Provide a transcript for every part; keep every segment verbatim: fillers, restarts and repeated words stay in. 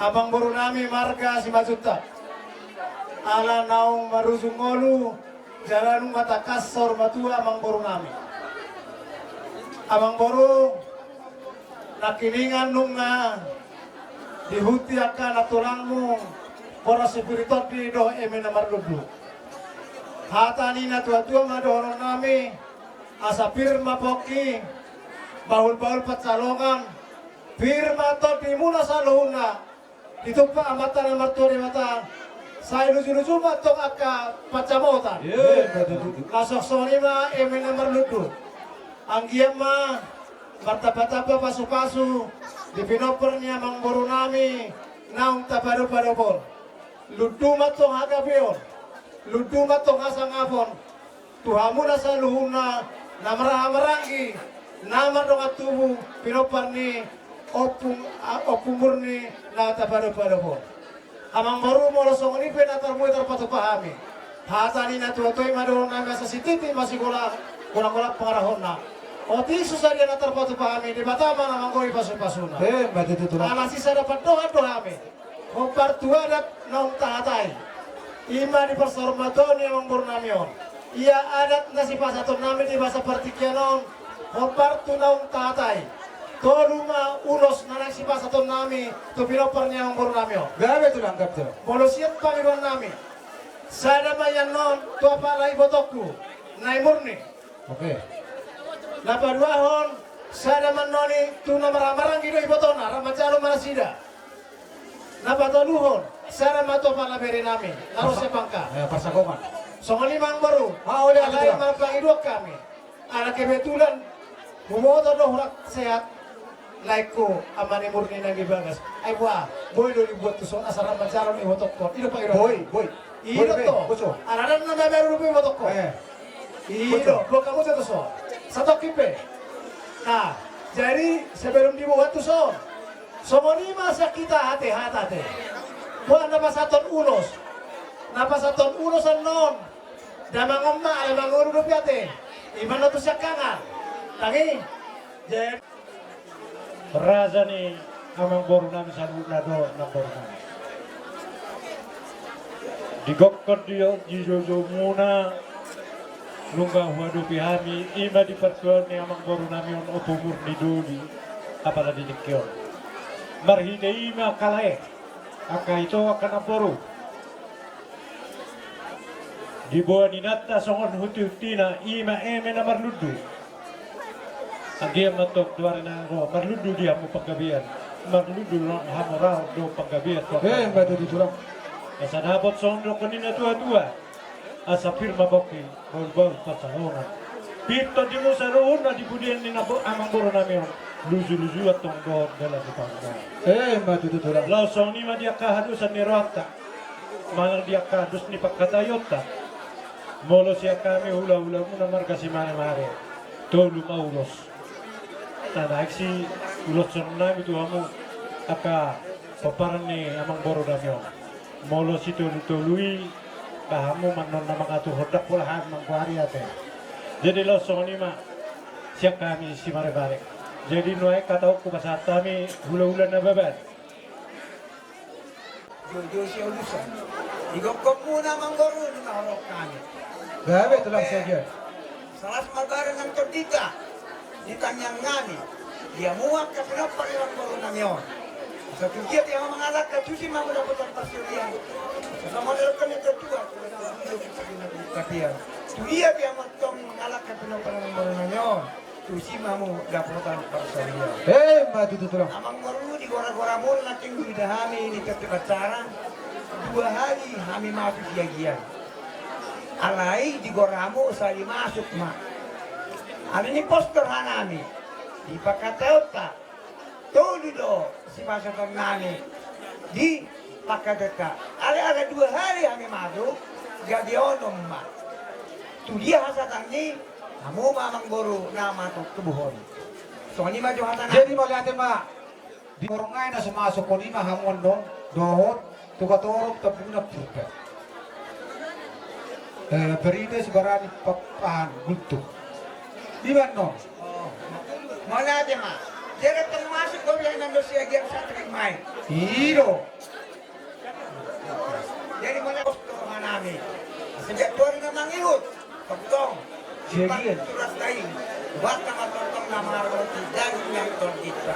Amangboru nami marga Simanjuntak. Ala naung marujung ngolu, jala nunga tangkas saur matua amangboru nami. Amangboru, nangkiningan nunga dihuti angka nantulangmu, Boras Sipir Tondi dohot Eme na Marlundu. Hata ni natuatua ma dohonon nami, asa pir ma pongki, bahulbahul pansalongan, pir ma tondimuna saluhutna, ditumpak Amanta na martua Debata, sai lujuluju ma tong angka pansamotan. Iya, betul, betul. Laos songon i ma Eme na Marlundu. Anggiat ma martambatamba pasupasu di pinompar ni amangboru nami naung tapadopadop on. Lundu ma tong hagabeon, lundu ma tong hasangapon tu hamuna saluhutna na marhahamaranggi, na mardongan tubu, pinompar ni Ompu, a, Ompu Murni na tapadopadop on. Amangboru, molo songon i pe na tarmulai tarpatupa hami. Hata ni natuatua i ma dohonon nami, asa sititi ma sigolanggolang pangarahutna. Otik so sadia na tarpatupa hami, Debata ma na manggohi pasupasuna. Emma tutu, Tulang. Alai sisada pandohan do hami. Hombar tu adat naung tahatai, i ma di parsaurmatuaon ni amangboru nami on. Ia adat na sipasahaton nami di bagasan partingkian on, hombar tu naung tahatai. Tolu ma ulos na naeng sipasahaton nami tu pinompar ni amangboru nami on. Gabe, Tulang, gabe, Tulang. Molo sian pangidoan nami, sada ma i annon tu apala ibotongku, na i Murni. Oke. Na paduahon, sada ma annon i tu na marhahamaranggi do ibotona, rap manjalo ma nasida. Na patoluhon, sada ma tu apala bere nami, na ro sian Bangka. Eh, parsagongan. Songon i ma, amangboru. Ah, olo, olo, alai, Tulang, marpangidoan hami. Ala kebetulan huboto do hurang sehat laengku, Ama ni Murni na di bagas. Ai boha, boi do dibuat tuson asa rap manjalo ibotongkon. I do pangidoan. Boi, boi. I do, boi, to. Boi, boi. Ala ndang na mabaru dope ibotongkon. Eh. I do, boi, boi. Boi, boi. Boi, kamu jatuh so. Satongkin pe. Nah, jadi sebelum dibuat tuson, songon i ma sian hita ate, hata ate. Boha na pasahathon ulos. Na pasahathon ulos annon. Damang on ma, ala mangolu dope ate. I ma annon tu siangkangan. Tangi. Jadi raja ni amangboru nami saluhutna dohot namboru nami. Di gokhon di, di joujou muna nunga huadopi hami, i ma di partuaon ni amangboru nami on Ompu Murni Doli, apala di tingki on. Marhite i ma angka lae, angka ito, angka namboru. Diboan inanta songon huntihuntina, i ma Eme na Marlundu. Anggiat ma tong tu ari na ro marlundu di hamu panggabean, marlundu do hamu raut do panggabean tu angka. Eh, emma tutu, Tulang. Asa dapot songon didok ni natuatua. Asa pir ma pongki, bahulbahul pansalongan. Pir tondimu saluhutna di pudian ni amangboru nami on, lujulujuan tong dohot dalan ni pangarahutna. Eh, emma tutu, Tulang. Laos songon i ma di angka hadosan ni rohanta. Manang di angka dos ni panghataionta. Molo sian hami hulahulamuna marga Simaremare, tolu ma ulos na naeng siuloshon nami tu hamu angka pomparan ni amangboru nami on. Molo sitolutolu i, ba hamu ma annon na mangaturhon, ndang pola hami manggoari ate. Jadi laos songon i ma sian hami Simaremare. Jadi nuaeng hata on hupasahat hami hulahula Nababan. Joujou sialusan. Di gokhonmuna amangboru, nunga horong hami. Gabe, Tulang, sadia. Salas marbarang nang tondinta di tangiang nami, di hamu angka pinompar ni amangboru nami on. Asa tu dia dia mangalangka, tusi ma hamu dapotan parsorian. Songon na nidok ni natuatua, tu dia dia mangalangka pinompar ni amangboru nami on. Tusi ma hamu dapotan parsorian. Emma tutu, Tulang. Amangboru, di goragoramuna nangkin huida hami di tiap acara, dua hali hami masuk di agia. Alai di goramu sahali masuk ma. Alani pos do rohanami, di panghataionta tolu do sipasahaton nami di panghataionta. Alai ala dua hali hami masuk, gabe onom ma. Tu dia hasahatan ni hamu ma amangboru na matubuhon. Songon i ma jo hatanami. Jadi mauliate ma. Di horong nai na so masuk on, i ma hamu annon dohot tu katorop Tambungan Purba. Eh, Perida Sibarani Papahan Guntur. I ma annon. Oh, mauliate ma. Jadi termasuk kau bilang nang dosia dia bisa terima. Iyo. Jadi mana bos tu mana mi? Sejak tuan memang ikut. Tongtong. Siagian. Surat kain. Buat nama tongtong nama roti daging yang tongkita.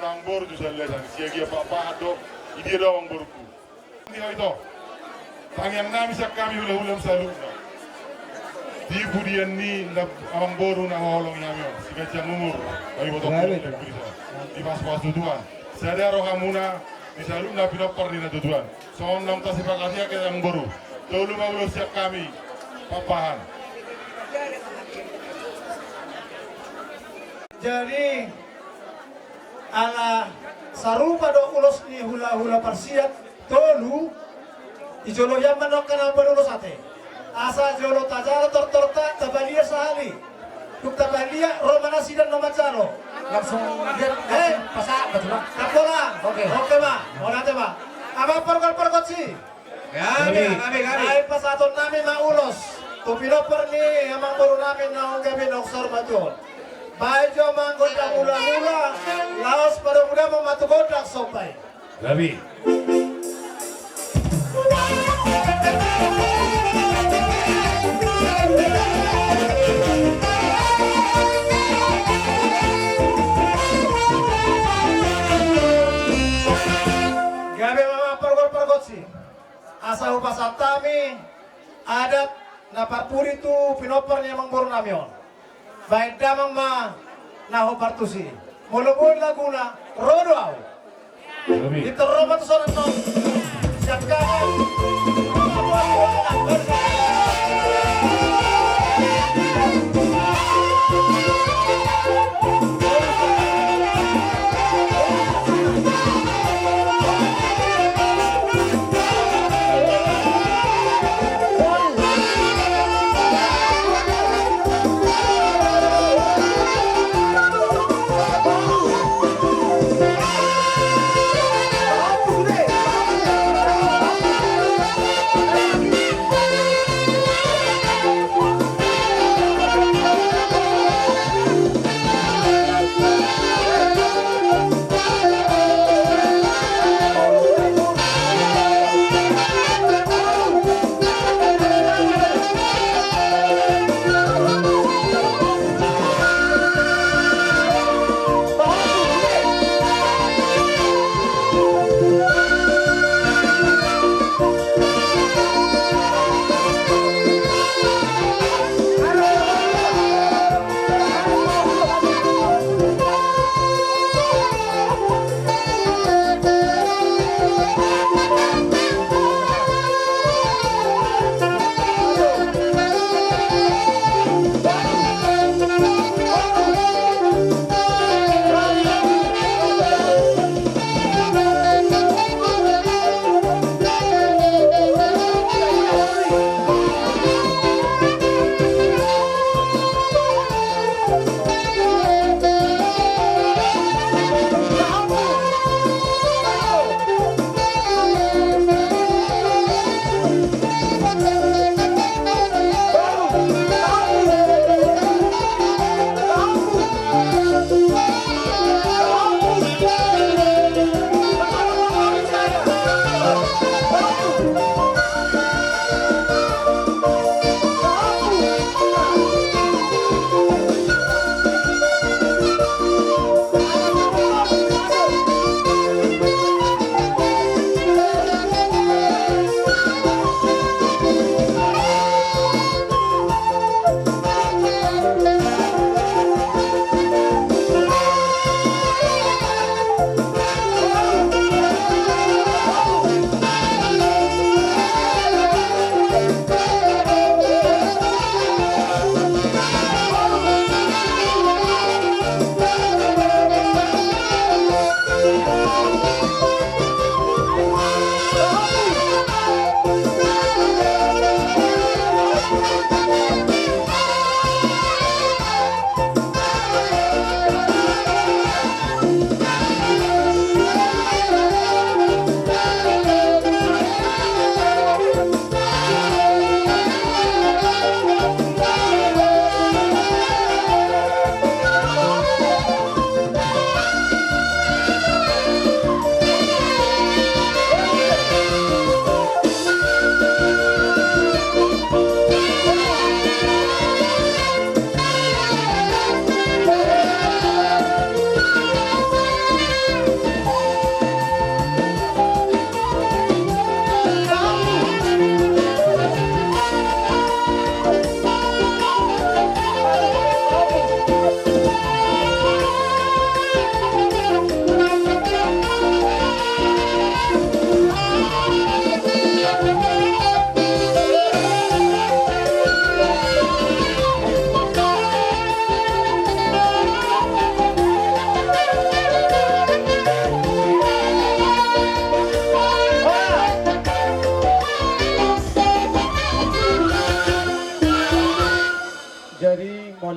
Nang boru tu salesan siagian pak pahat do. Idia do nang boruku. Ito. Tangiang nami sian hami hula-hula saluhutna. Di pudian ni amang boru na holong hami on. Siganjang umur. Hami botoh. Di pas-pas tutuan. Sada rohamuna. Di saluhutna pinompar ni na tutuan. Songon na tasipakati angka amang boru. Tolu ma ulos sian hami. Papahan. Jadi ala sarupa do ulos ni hula-hula parsiat tolu. Ijolo hian manokkan amban ulos ate. Asa jolo tajalo tortorta tabalia sahali. Tung tabalia ro ma nasida na manjalo. Langsung dia eh pasahat betul. Tapola. Oke. Oke ma. Onate ma. Amang pargol pargonsi. Gabe, gabe, gabe. Ai pasahaton nami ma ulos tu pinompar ni amang boru nami naung gabe naung saur matua on. Baen jo amang gondang hula-hula. Laos padomu damang ma tu gondang somba i. Gabe. Gabe ma amang pargol pargonsi. Asa hupasahat hami adat na parpudi tu pinompar ni amang boru nami on. Baen damang ma na hombar tusi. Molo boi laguna ro do au. Gabe. Di torop ma tu sonang non. Siap gabe.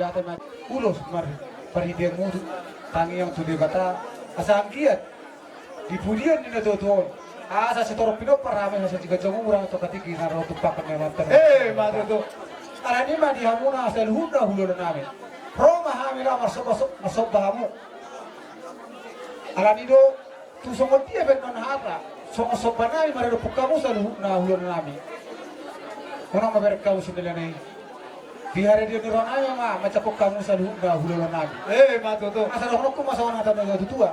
Hata ma ulos mar-, parhitean mudu tangiang tu Debata, asa anggiat di pudian ni natuatua on, asa sitorop pinompar hami, asa siganjang umur, asa tongka tingki na ro tumpakon ni amanta. Eh, ma tutu. Alani ma di hamuna saluhutna hulahula nami, ro ma hami laho marsomba, marsomba hamu. Alani do, tu songon dia pe annon hata, songon somba nami maradophon hamu saluhutna hulahula nami. Unang ma bereng hamu sendela nai. Di haradeon ni roha nami ma manjangkon hamu saluhutna hulahula nami. Eh, ma tutu. Asa dohononku ma songon hata ni natuatua: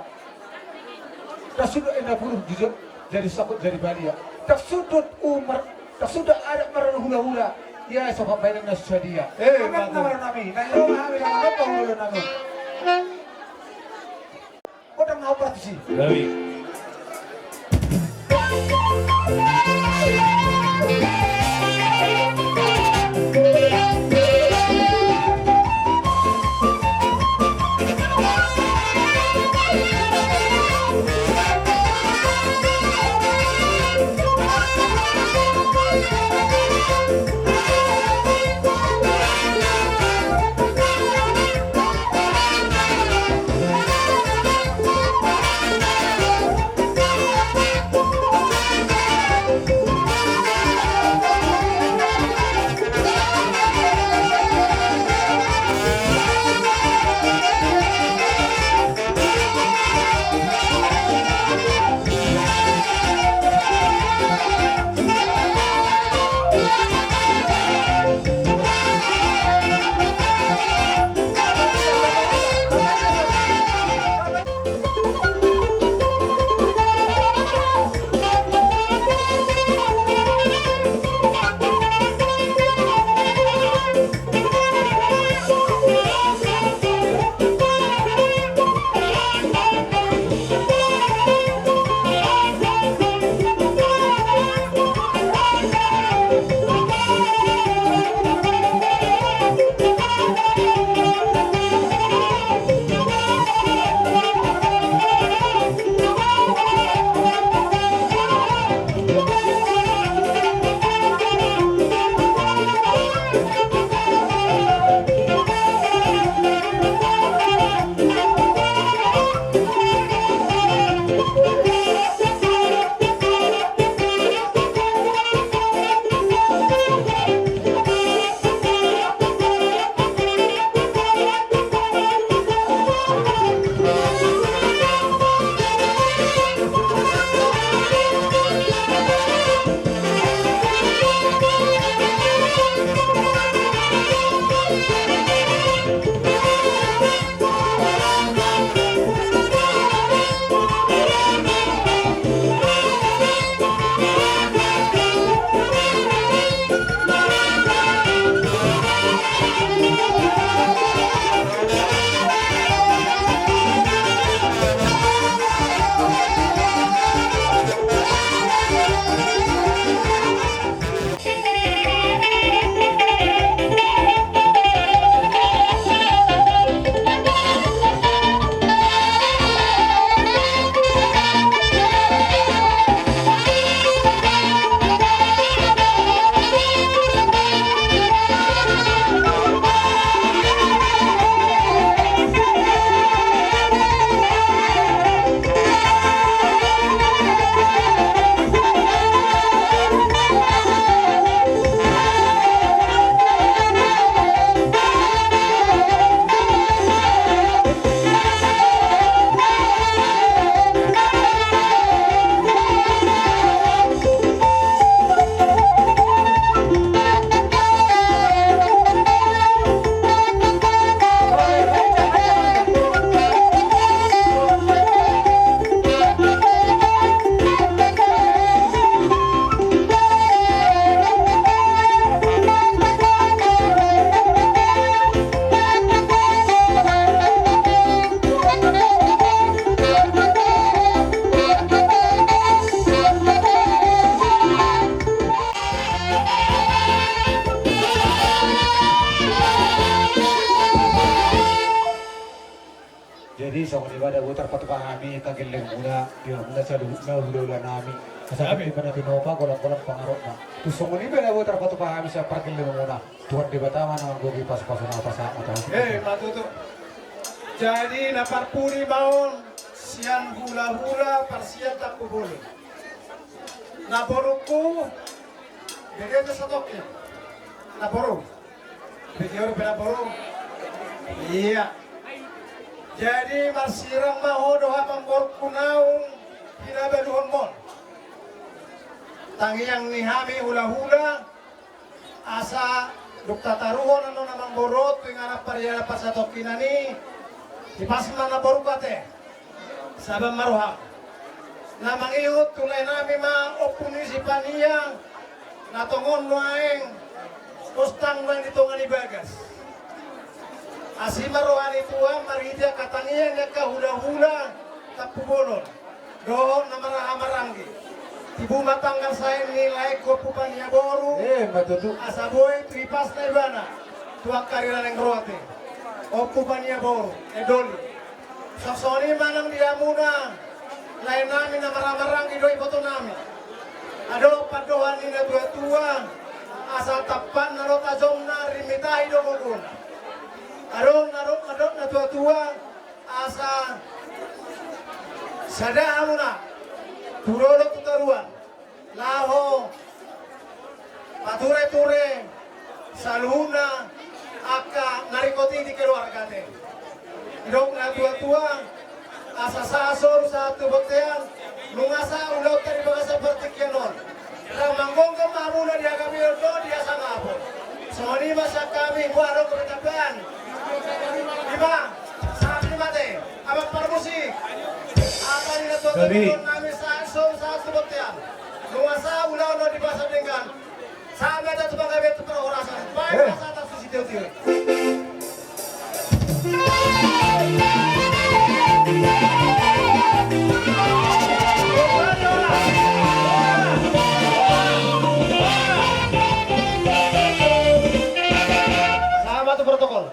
Ndang sundut inda puru, jujur jadi sokot jadi badia. Ndang sundut umur, ndang sundut adat marhulahula, ia so pambahenan na so sadia. Eh, ma tutu. Nami, na i ro ma hami na manomba hulahula nami. Godang na opat si. Gabe. Jadi songon i ma da, botar, patupa hami angka gellengmuna, di hamuna saluhutna hulahula nami. Asa tingki ma na pinopa, golang-golang pangarahutna. Tung songon i pe na boi tarpatupa hami sian pargellengonmuna. Tuhan Debata ma na manggohi pasu-pasuna, pasahat ma tu hami. Eh, ma tutu. Jadi na parpudi ma on sian hula-hula parsian Tampubolon. Namborungku, bege tu satongkin. Namboru. Bege on pe namboru. Iya. Jadi marsirang ma ho dohot amangborungku naung pinabaluhonmon. Tangiang ni hami hula-hula, asa dung tataruhon annon amangboru on tu inganan parianan parsatongkinan i, hipas ma namborungku ate. Sabar ma roham. Na mangihut tu laenami ma Ompu ni si Pania, na tongon nuaeng postang nuaeng di tonga ni bagas. Asi ma roha ni Tuhan marhite angka tangiang ni angka hula-hula Tampubolon dohot na marhaha maranggi. Tibu ma tanggal saen ni laengku Ompu Pania boru. Eh, ma tutu. Asa boi tu hipasna ibana tu angka ari na naeng ro ate. Ompu Pania boru, eh, doli. Songon i ma nang di hamuna, laenami na marhaha maranggi do ibotonami. Adong pandohan ni natua-tua, asa tampakna do tajomna, rimitahi do gogona. Adong, adong, adong natua-tua, asa sada hamuna tu dolok tu toruan laho pature-ture saluhutna angka na ringkot i di keluarga ate. Didok natua-tua, asa sahat soru sahat tu bontean, nunga sahat ulaonta di bagasan partingkian on. Ra manggonggom ma hamuna di hagabeon dohot di hasangapon. Songon i ma sian hami, boha do hape tambahan? Ima, sahat i ma ate, amang parmusik. Apa ni na tuan nami sa so sa tu bontean. Nunga sahat ulaon on di bagasan denggan. Sahat ma ate tu panggabean tu parhorasan. Baen ma sahat tu sitio-tio. Sahat ma tu protokol.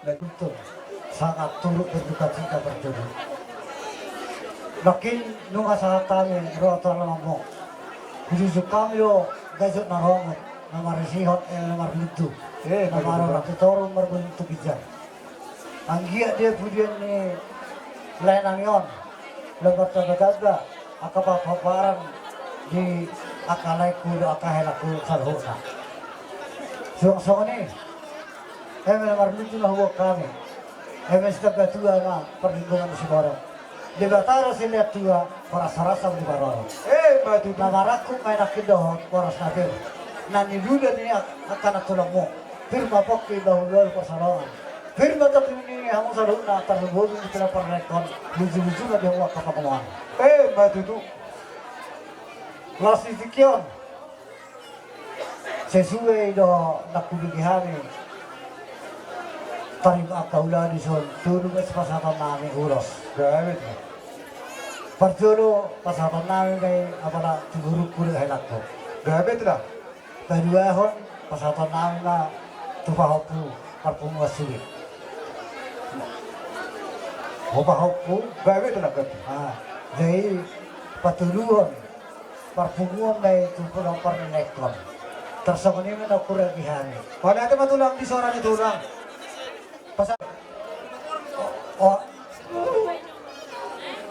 Betul. Sangat turut berduka cita berjodoh. Makin nunga sahat hami ro tu alamanmu. Hujujung hami do gajut na rongot, na marisihon, eh, na marluntu. Eh, na marorang tu toru, marbulung tu ginjang. Anggiat dia pudian ni lae nami on. Lembar tamba-tamba angka paparan di angka laengku dohot angka helangku saluhutna. Suang songon i, eme na marluntu na huboan hami, eme sitamba tua ma parlinggoman ni siborok. Debata do silehon tua, horas-horas ma di parorot. Eh, ma tutu. Na marangkup ma i nangkin dohot horas na pir. Na niula ni angka na tulangmu, pir ma pongki bahulbahul parsaoran. Pir ma tongtong ni hamu saluhutna tarlumobi di pila parlengkon, luju-luju ma di hamu angka pangomoan. Eh, ma tutu. Laos di tingki on, Sesuai do na hubege hami. Tarima angka ulaon dison, tolu ma pasahaton nami ulos. Gabe tulang. Parjolo pasahaton nami ma i apala tu gurungku do helaku. Gabe tulang. Paduahon pasahaton nami ma tu pahompu parpunguan sude. Ho pahompu. Gabe tulang, gabe. Ah, jadi patoluhon parpunguan ma i tu pinompar ni Lengkon. Tarsongon i ma na huragi hami. Mauliate ma tulang di sora ni tulang. Pasa. Oh.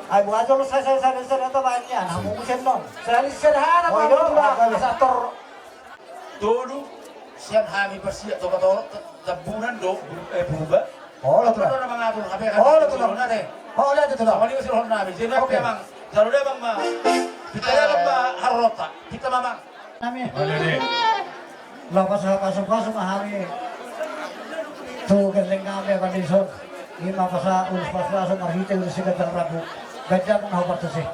Ai buat jolo saya saya saya saya apa banyak. Namu musim dong. Saya sederhana. Oh, ma iya, tulang. Apa, apa? Sator. Tolu sian hami parsiat Toba Torop, Tambunan do, eh, Purba. Olo tulang. Olo tulang. Olo tulang. Olo tulang. Jadi oke. Amang, jalo damang ma. Pinta damang ma harorota. Pinta ma amang. Nami. Olo, olo. Lapas, lapas, lapas, ma hami. Tu gelleng nami apa dison. Ima pasa, ulus pas, pas, marhite, ulus sikat dan rabu. Ganjar pun hau partusi.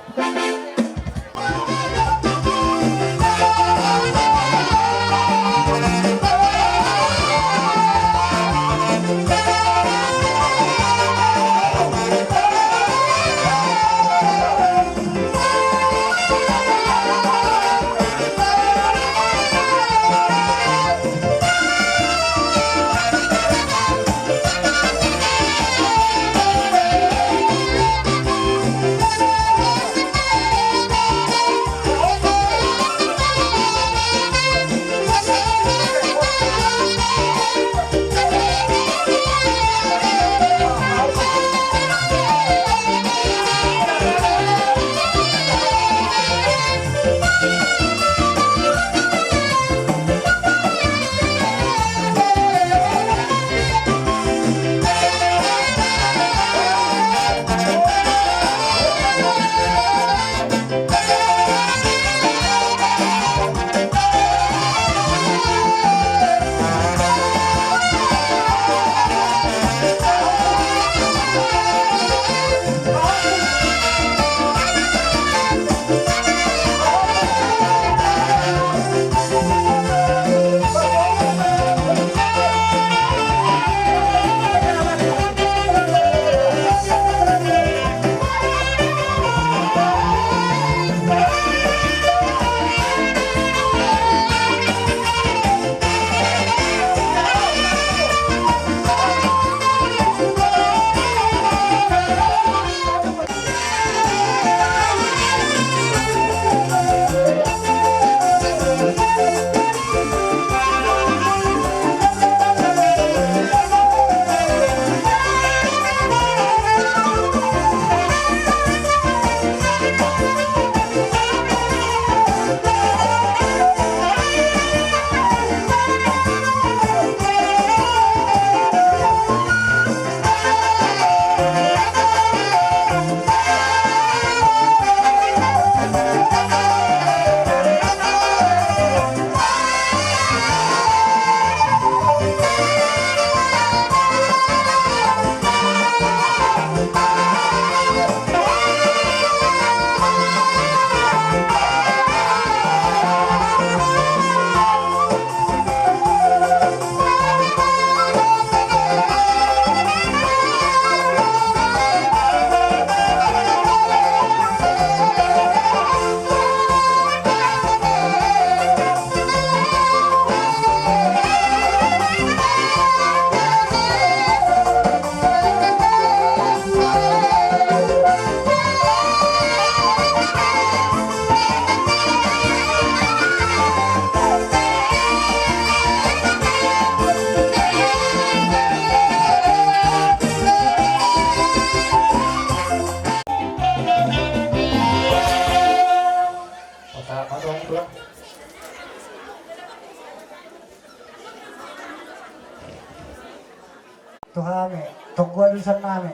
Tu hami, tonggu alusan nami.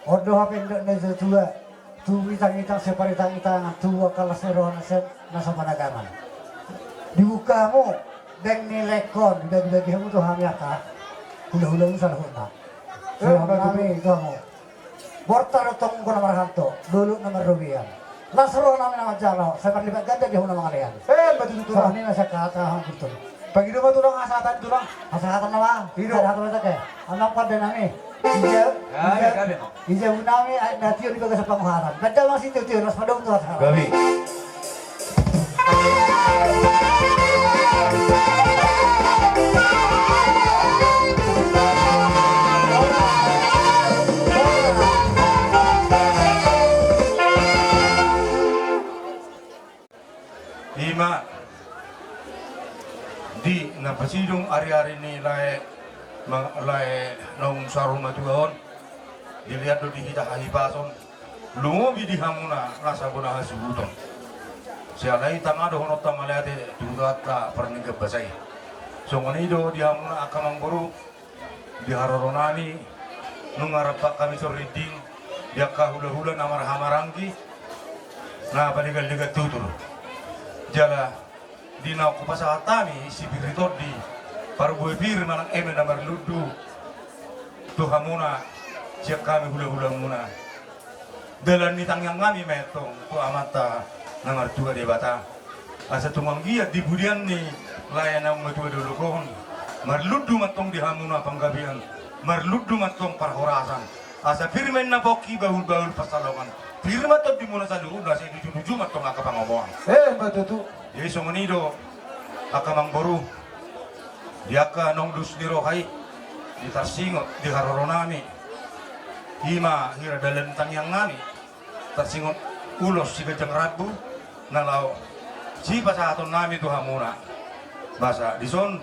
On do hape nidok ni natua-tua, tubu itang-itang, separitang-itangan, tubu angka las ni roha na sian nasa panagangan. Dibuka hamu, deng ni Lengkon, dibagi-bagi hamu tu hami angka hula-hula mu saluhutna. Eh, hami tu hamu. Borta do tonggo na marhalto, dolok na marrobean. Las roha nami na manjalo, sai marlipat ganda di hamu na mangalean. Eh, betul, betul. Songon i ma sian hata hami, betul. Pangido ma tulang hasahatan tulang. Hasahatan nama. Ido. Hasahatan nama sake. Amang pande nami. Ija. Gabe, ija, gabe. Ija unami, ai, na tio di bagasan panguhatan. Banda ma sitio-tio, las padong tu hasahatan. Gabe. Ima di na pasidung ari-ari ni lae ma-, lae naung saur matua on, dilehon do di hita hahipason, lumobi di hamuna nasa bona hasuhuton. Siala i tanga dohononta mauliate tu Tuhanta parnangkin basa i. Songon i do di hamuna angka amangboru, di haroronami, nunga rap hami sorinding, di angka hula-hula na marhahamaranggi, na palegal-legal tutur. Jala, di naung hupasahat hami, sipirit on di, parbue pir manang eme na marlundu, tu hamuna, sian hami hula-hulamuna. Dalan ni tangiang nami ma i antong tu Amanta na martua Debata. Asa tung anggiat di pudian ni lae naung matua dolok on, marlundu ma antong di hamuna panggabean, marlundu ma antong parhorasan. Asa pir ma inna pongki, bahul-bahul pansalongan. Pir ma tondimuna saluhutna, sai nuju-nuju ma antong angka pangomoan. Eh, ima tutu. Jadi songon i do, angka amangboru, di angka naung dos ni roha i, di tarsingot, di haroronami. Ima hira dalan tangiang nami, tarsingot ulos siganjang rambu, na laho sipasahatonnami tu hamuna. Basa, dison,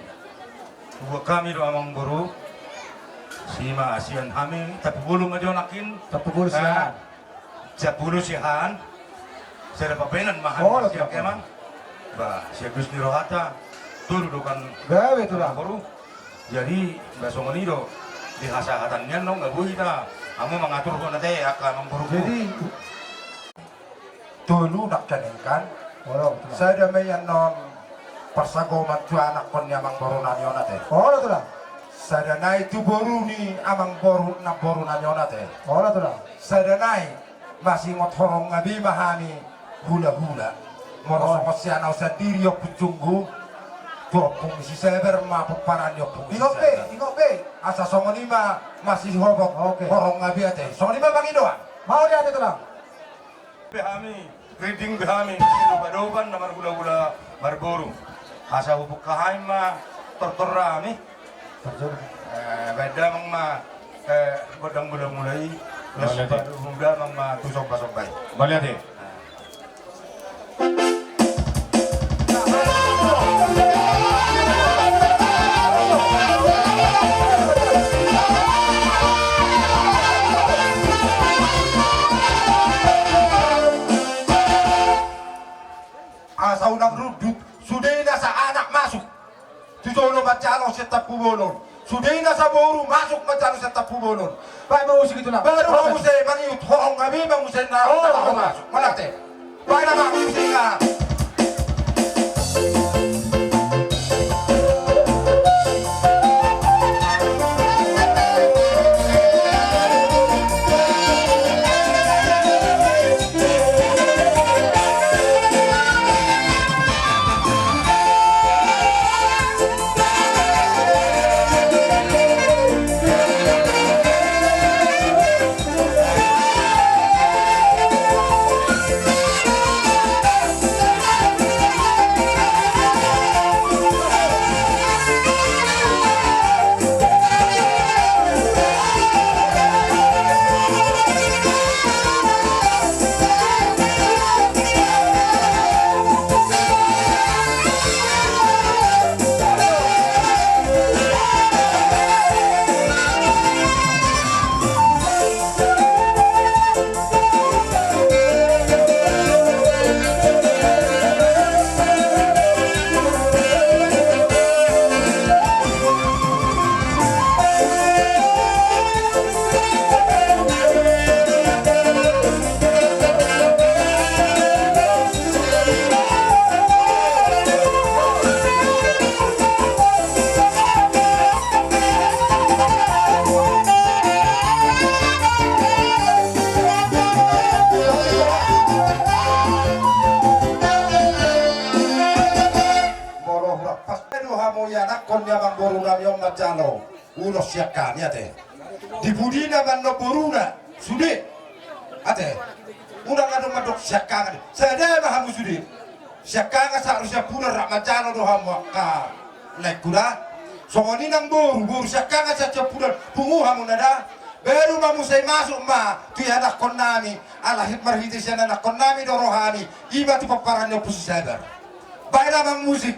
hubuat hami do amangboru, sima sian hami, Tampubolon ma jo nangkin. Tampubolon sian. Ah, Siapulu sian, sada papenan ma hami. Oh, sian, siap. Emang, ba, sian dos ni rohanta, tolu do kan. Gabe tulang. Amangboru. Jadi, ba songon i do, di hasahatan nian nunga boi hita, hamu mangaturhon ate, angka amangboru. Jadi, tolu nangkaning kan. Olo, tulang. Sada ma i annon parsagoman tu anakkon ni amangboru nami on ate. Olo, tulang. Sada nai tu boru ni amangboru, namboru nami on ate. Olo, tulang. Sada nai, masingot horong ngabe ma hami hula-hula. Molo songon sian au sandiri Ompung Junggu, tu Ompung Siseber ma pomparan ni Ompung Siseber. Ingot be, ingot be. Asa songon i ma masihobot. Oke. Horong ngabe ate. Songon i ma pangidoan. Mauliate tulang. Be hami, rinding be hami, sidoba-doba na marhula-hula marboru. Asa hubuka hami ma tortor nami. Eh, baen damang ma, eh, gondang mula-mula i, laos paduhung damang ma tu somba-somba i. Mauliate. Asa unang rundut, sude nasa anak masuk tu jolo manjalo sian Tampubolon. Sude nasa boru masuk manjalo sian Tampubolon. Baen ma musik i tulang. Baru ma muse mangiut horong ngabe ma muse na masuk. Mauliate. Baen ma musik i. Anakkon ni amangboru nami on manjalo ulos sian hami ate. Di pudi na mandok boruna sude ate. Unang adong mandok siangkangan. Sada ma hamu sude. Siangkangan sahat siampudan rap manjalo do hamu angka laengku da. Songon i nang boru, boru siangkangan sahat siampudan pungu hamu na da. Baru ma muse masuk ma tu ianakkon nami. Ala hit marhite sian anakkon nami do rohami. Ima tu pomparan ni Ompu si Sabar. Baen amang musik.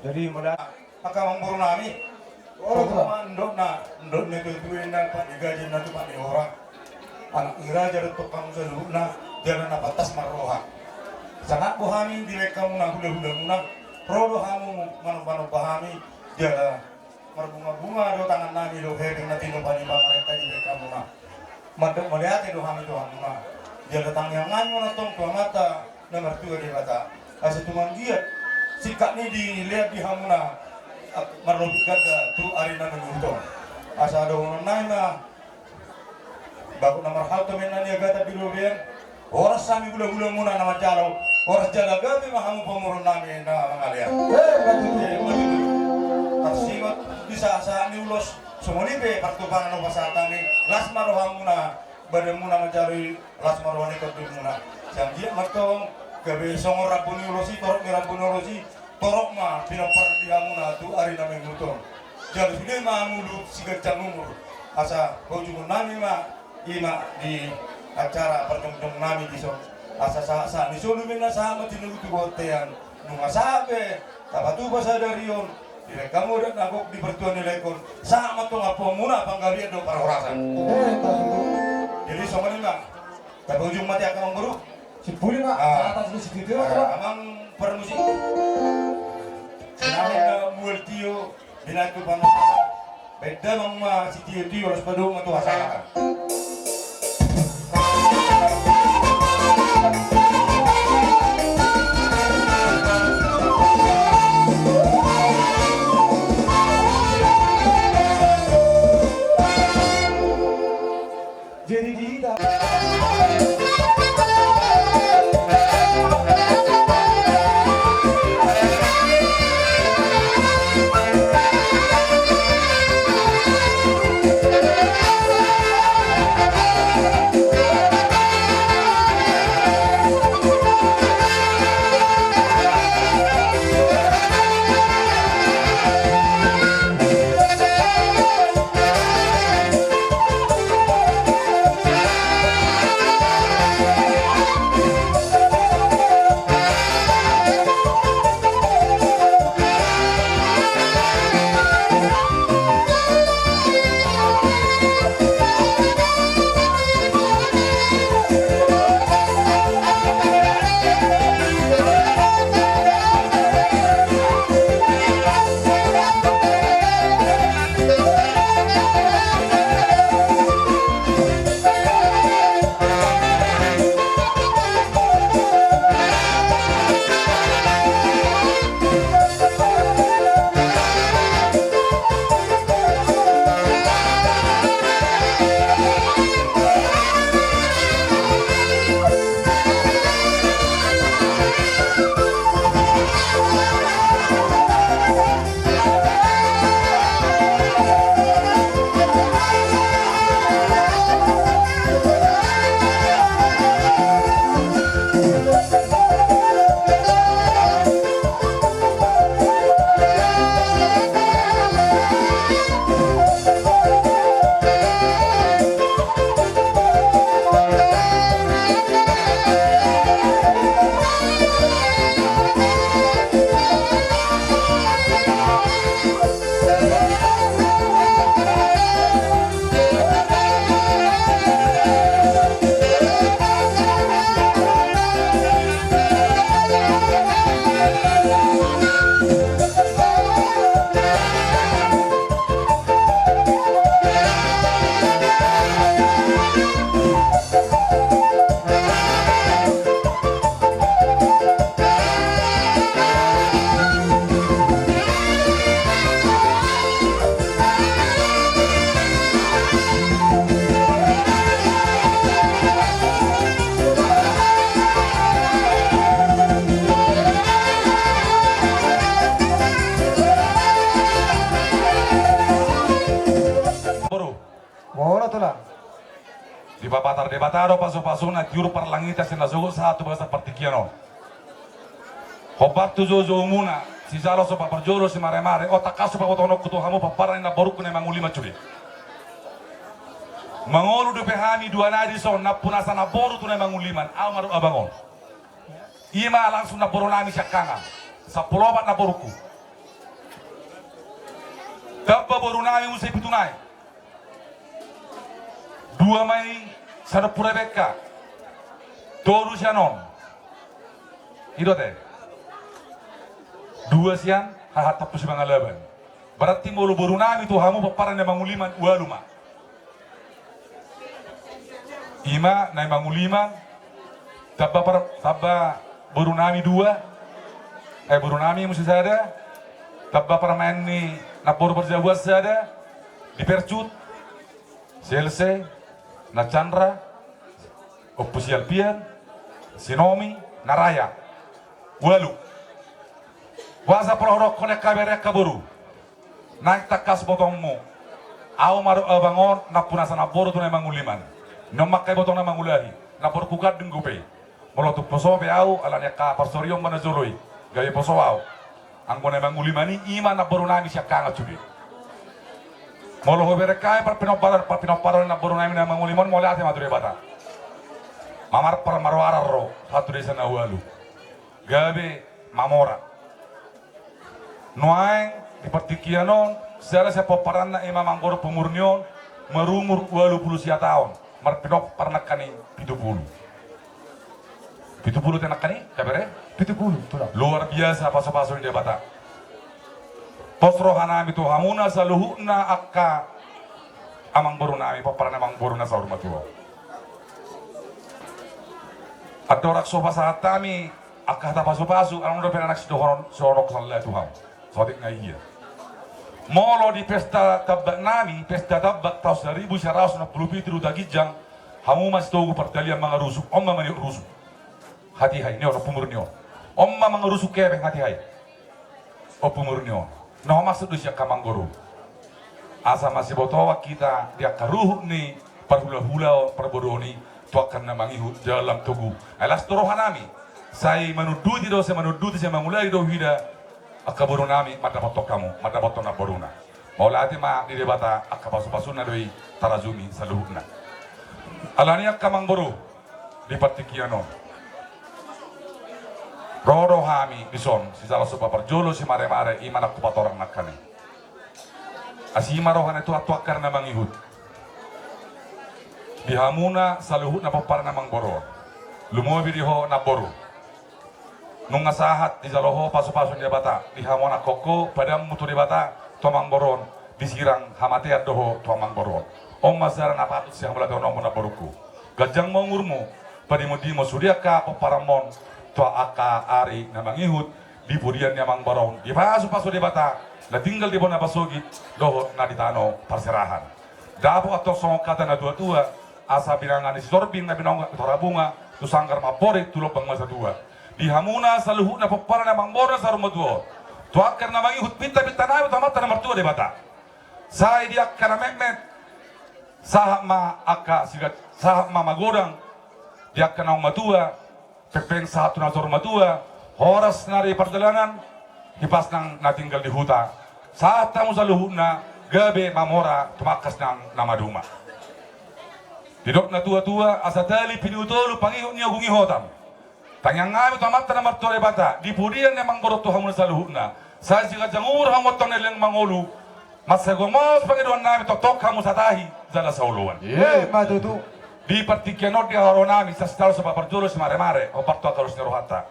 Jadi mula angka amangboru nami. Olo, Pak. Ndok na, ndok na tutu na pat di gaji na tu pat di ora. Anak ni raja dohot hamu saluhutna, jala na pantas marroha. Sangap do hami dibaen hamu na hula-hula muna, ro do hamu manomba-nomba hami, jala marbunga-bunga do tangan nami dohot hepeng na tinopa ni pamarenta dibaen hamu na. Mandok mauliate do hami tu hamuna. Jala tangiangan ma antong tu Amanta Na martua Debata, asa tung anggiat singkat ni dilean di hamuna, ah, marlobi ganda tu ari na mangihut on. Asa dohonon nami ma, bagot na marhalto ma inna ni agatan di lobeian. Horas hami hulahula muna na manjalo, horas jala gabe ma hamu pamoruon nami na mangalean. Eh, ma tutu. Eh, ma tutu. Tarsingot di sahat-sahat ni ulos, songon i pe partuparan na hupasahat hami, las ma rohamuna, badanmuna manjalo i, las ma roha ni tondimuna. Sai anggiat mantong gabe songon rambu ni ulos i, torop ni rambu ni ulos i, torop ma pinompar di hamuna tu ari na mangihut on. Jala sude ma hamu luhut siganjang umur. Asa paujunghon nami ma, i ma di acara parjongjong nami dison. Asa sahat-sahat ni solu ma inna, sahat ma tinulutu bontean. Nunga sahat be tapatupa sadari on, dibaen hamu adat na gok di partua ni laengkon, sahat mantong ampuanmuna panggabean dohot parhorasan. Eh, tahu. Jadi songon i ma. Tapaujung ma di angka amangboru. Simpuli ma. Ah. Atas di situ, ah, ma. Amang parmusik. Sinamot na mual tio, binaen tu panumpahan. Baen damang ma sitio-tio, laos padohot ma tu hasahatan. Jadi di hita. Boru. Boru, tulang. Dipapatar Debata do pasupasuna tiur parlangitan sian na sogot sahat tu bagasan partingkian on. Hombar tu joujoumuna, sijalo somba parjolo simaremare, on tangkas hupabotohononku tu hamu pomparan ni namborungku na i Manguliman sude. Mangolu dope hami dua nai dison, nampunasa namboru tu na i Manguliman, ahu ma dohot abang on. I ma langsung namboru nami siangkangan. Sampulu opat namborungku. Tamba boru nami muse pitu nai. Dua ma i sian Ompu Rebeka. Tolu sian on. I do ate. Dua sian haha Tampusi Mangalaban. Berarti molo boru nami tu hamu pomparan na i Manguliman ualu ma. I ma na i Manguliman, tamba par-, tamba Boru nami dua, eh, boru nami muse sada, tamba parumaen ni namboru parjabuan sada, di Percut, si Else, na Chandra, Ompu si Alpian, si Nomi, na Raya. Ualu. Boasa pola hudokkon angka bere angka boru? Naeng tangkas botongmu. Ahu ma do abang on nampuna asa namboru tu na manguliman. Nion ma angka ibotong na mangulahi. Namboru hugandeng dope. Molo tung poso pe ahu, alani angka parsorion ma na jolo i. Gabe poso ahu. Anggo na manguliman i, i ma namboru nami siangkangan sude. Molo hubereng hami parpinomparan, parpinomparan ni namboru nami na manguliman, mauliate ma tu Debata. Mamarpar maroaran ro, sahat tu desa na ualu. Gabe mamora. Nuaeng di partingkian on, sada sian pomparanna i ma amangboru pumurni on, marumur ualu pulu sia taon, marpinompar nangkaning pitu pulu. Pitu pulu te nangkaning, gabe re? Pitu pulu, tulang. Luar biasa pasupasu ni Debata. Pos roha nami tu hamuna saluhutna angka amangboru nami, pomparan ni amangboru na saur matua. Andorang so pasahat hami angka hata pasupasu, adong dope na naeng sidohonon, sidohonon sala tu hamu. Saotik nai ia. Molo di pesta tambak nami, pesta tambak taon saribu sia ratus onom pulu pitu di Huta Ginjang, hamu ma sitogu pardalian mangarusu, on ma manihot rusu. Hatiha i, nion, pumurni on. On ma mangarusu kepeng hatiha i. Ompu murni on. Na ho maksud do sian angka amangboru. Asa masibotoan hita di angka ruhut ni parhulahulaon parboruon i tu angka na mangihut dalam togu. Ai las do roha nami. Sai manunduti do, sai manunduti, sai mangulahi do hita angka boru nami mandapothon hamu, mandapothon namboruna. Mauliate ma di Debata, angka pasupasuna do i tarajumi saluhutna. Alani angka amangboru, di partingkian on. Ro do hami dison, sijalo somba parjolo, simaremare, i ma na hupatorang nangkaning. Asi ma roha ni Tuhan tu angka na mangihut. Di hamuna saluhutna pomparan ni amangboru on. Lumobi di ho namboru. Nunga sahat dijalo ho pasupasu ni Debata, di hamu anakkonhu, padanmu tu Debata, tu amangboru on, disirang hamatean do ho tu amangboru on. On ma sada na patut sian hamauliatehononmu namborungku. Ganjang ma umurmu, padimondimon sude angka pomparanmon, tu angka ari na mangihut, di pudian ni amangboru on, dipasupasu Debata, na tinggal di bona pasogit, dohot na di tano parserahan. Dapot antong songon hata natuatua, asa binanga ni Sitorbing na binongak tu Torabunga, tu sanggar ma amporik, tu lombang ma satua. Di hamuna saluhutna pomparan ni amangboru na saur matua on. Tu angka na mangihut, pintapinta nami tu Amanta na martua Debata. Sai di angka na metmet, sahat ma angka sigat, sahat ma magodang, di angka naung matua, pengpeng sahat tu na saur matua, horas na di pardalanan, hipas nang na tinggal di huta. Sahat hamu saluhutna, gabe mamora, tumangkas nang na maduma. Didok natuatua, asa tali pinutolu pangihut ni ogung ihotam. Tangiang nami tu Amanta na martua Debata, di pudian ni amangboru on tu hamuna saluhutna. Sai siganjang umur hamu antong na leleng mangolu. Mansai gomos pangidoan nami tongtong hamu satahi jala saoloan. Emma tutu. Di partingkian on di haroro nami, sasintalo somba parjolo simaremare, hombar tu angka ulos ni rohanta.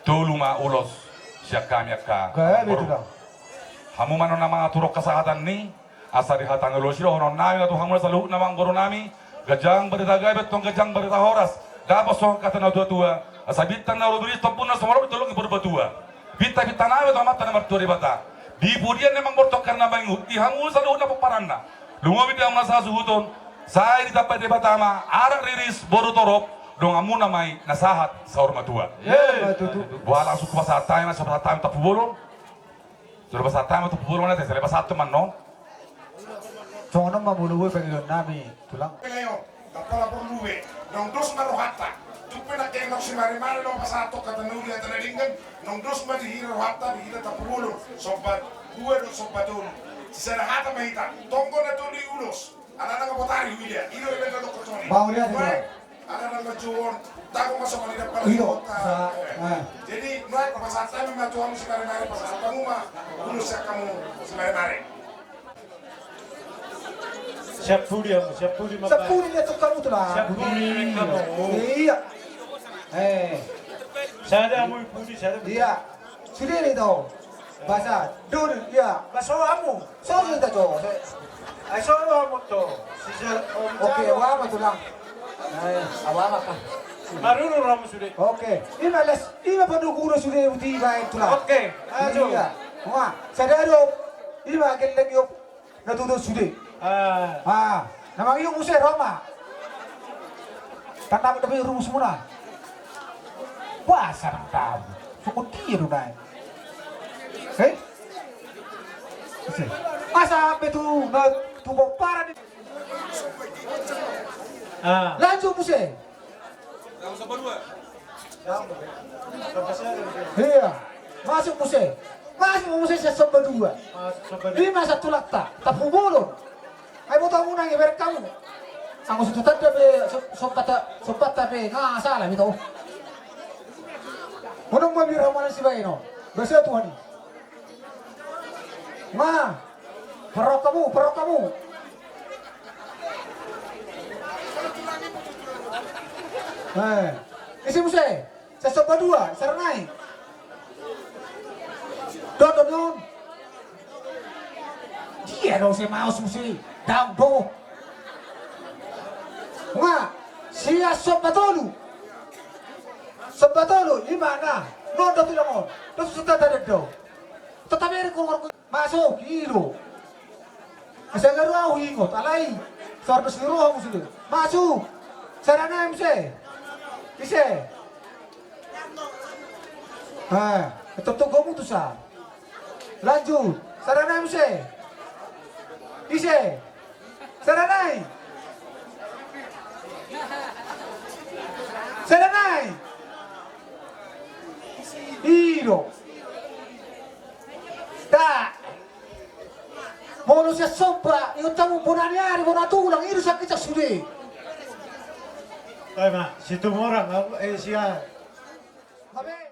Tolu ma ulos sian hami angka. Gabe amangboru. Hamu ma annon na mangaturhon hasahatan ni, asa dihatai ulos i dohonon nami ma tu hamuna saluhutna amangboru nami, ganjang barita gabe, tong ganjang barita horas, dapot songon hata natuatua, asa bintang na rumiris tombun na sumorop di dolok ni Purbatua. Pintapinta nami tu Amanta na martua Debata. Di pudian ni amangboru on tu angka na mangihut, di hamu saluhutna pomparanna. Lumobi di hamu na sahasuhuton, sai ditambai Debata ma anak riris boru torop, donganmuna ma i na sahat saur matua. Emma tutu. Boha langsung hupasahat hami ma, so pasahat hami tu Tampubolon. So pasahat hami tu Tampubolon, ate, sai pasahat tu ma annon. Songon on ma molo boi pangidoan nami, tulang. Peleon, tapala porlu be, naung dos ma rohanta. Tung pe nangkin naung simaremare laho pasahat hata na uli hata na denggan, naung dos ma di hita rohanta, di hita Tampubolon, somba dua dohot somba tolu. Sisada hata ma hita, tonggo na tolu i ulos. Ala nang botari huida, i do iba na dokkon songoni. Mauliate, Bang. Ala nang manjouhon, tanggo ma songoni dapat. I do, sa-, eh. Jadi, nuaeng pasahat hami ma tu hamu simaremare, pasahat hamu ma ulos sian hamu simaremare. Siap pudi hamu, siap pudi ma. Siap pudi dia tu hamu tu lah. Siap pudi hamu. Iya. Eh. Sada hamu pudi, sada pudi. Iya. Sude do i, basa dulu, iya. Basa hamu. Soro do i, jo. Ai soro hamu, jo. Sisa, oke, awa ma tulang. Awa ma, Pak. Maruru ro hamu sude. Oke. Ima las, ima panungkuna sude, uti baen tulang. Oke. Ajo. Iya. Wah, sada do. Ima gelleng yo. Na tutu sude. Ah. Ah, na mangido muse ro ma. Tanda dape rumus muna. Wah, sarang tahu. Sokot dia do nai. Eh? Muse. Asa betu na tu pomparan. Ah. Lanjut muse. Iya. Masuk muse. Masuk muse sian somba dua. Ima satulanta. Tapu bolon. Ai boto hamu nang iberek hamu. Anggo so tu tanda pe so-, sombanta, sombanta pe nga salah mita. Unang ma bira mana si baino. Basa Tuhan i. Ma, parok hamu, parok hamu. Eh, ise muse? Sian somba dua, sada nai. Dot, dot, dot. Dia do se maos muse. Daun do. Nga, sian somba tolu. Somba tolu, ima na. Non do tulang on. Dos sutata dendau. Tetap eri kongor. Masuk, i do. Asa garu au ingot, alai. Sardus ni roha musuh. Masuk. Sada nai muse. Ise. Ah, tetap gomu tu sa. Lanjut. Sada nai muse. Ise. Sada nai. Sada nai. I do. Da. Molo sian somba, i do tamu bona ni ari, bona tulang, i do sian kicak sude. Ai ma, Situmorang, eh, sian. Mabe.